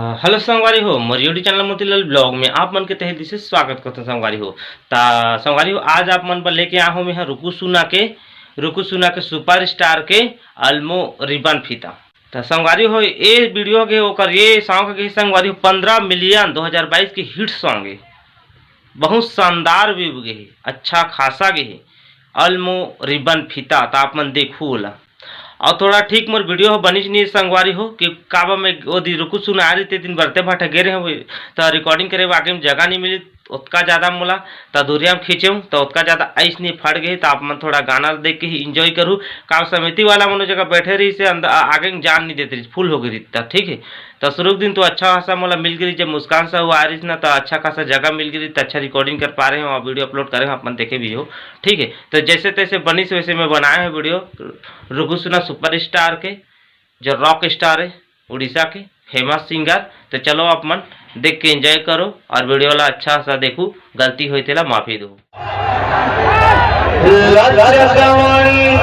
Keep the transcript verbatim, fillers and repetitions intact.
Hello संगवारी हो, मोर YouTube channel Motilal blog में आप मन के तहे दिल से स्वागत करथन संगवारी हो। त संगवारी हो, आज आप मन बर लेके आए हो मैं ह रुकु सुना के, रुकु सुना के सुपरस्टार के अलमो रिबन फीता। त संगवारी हो, ये वीडियो के ओकर ये सॉन्ग के संगवारी हो पंद्रह मिलियन दो हज़ार बाईस के हिट सॉन्ग है, बहुत शानदार व्यू गे हे, अच्छा खासा गे हे। अलमो रिबन फीता, त आप मन देखू ओला। और थोड़ा ठीक मोर वीडियो हो बनिस नहीं संगवारी हो कि काबा में ओदी रुकु सुना आ रही ते दिन बरते भाटा गे रहे हो, त रिकॉर्डिंग करे आगे में जगह नहीं मिली ओतका ज्यादा मोला, त दूरिया में खींचे हूँ त ओतका ज्यादा आइस नहीं फट गई। त आप मन थोड़ा गाना देख के ही इंजॉय करू। का समिति वाला मनो जगह बैठे रही से अंदर आ- आगे में जान नहीं देते रही, फुल हो गई रही। त ठीक है, त शुरू के दिन तो अच्छा खासा मोला मिल गई, जब मुस्कान साहू आ रही ना त अच्छा खासा जगह मिल गई, त अच्छा रिकॉर्डिंग कर पा रहे हो और वीडियो अपलोड करे हो, आप मन देखे भी हो। ठीक है, तो जैसे तैसे बनिस वैसे मैं बनाए हो वीडियो रुकु सुना सुपरस्टार के, जो रॉक स्टार है उड़ीसा के, फेमस सिंगर। तो चलो आप मन देख के एंजॉय करो और वीडियो ला अच्छा सा देखू, गलती होई तेला माफी दो। लज्जा कमानी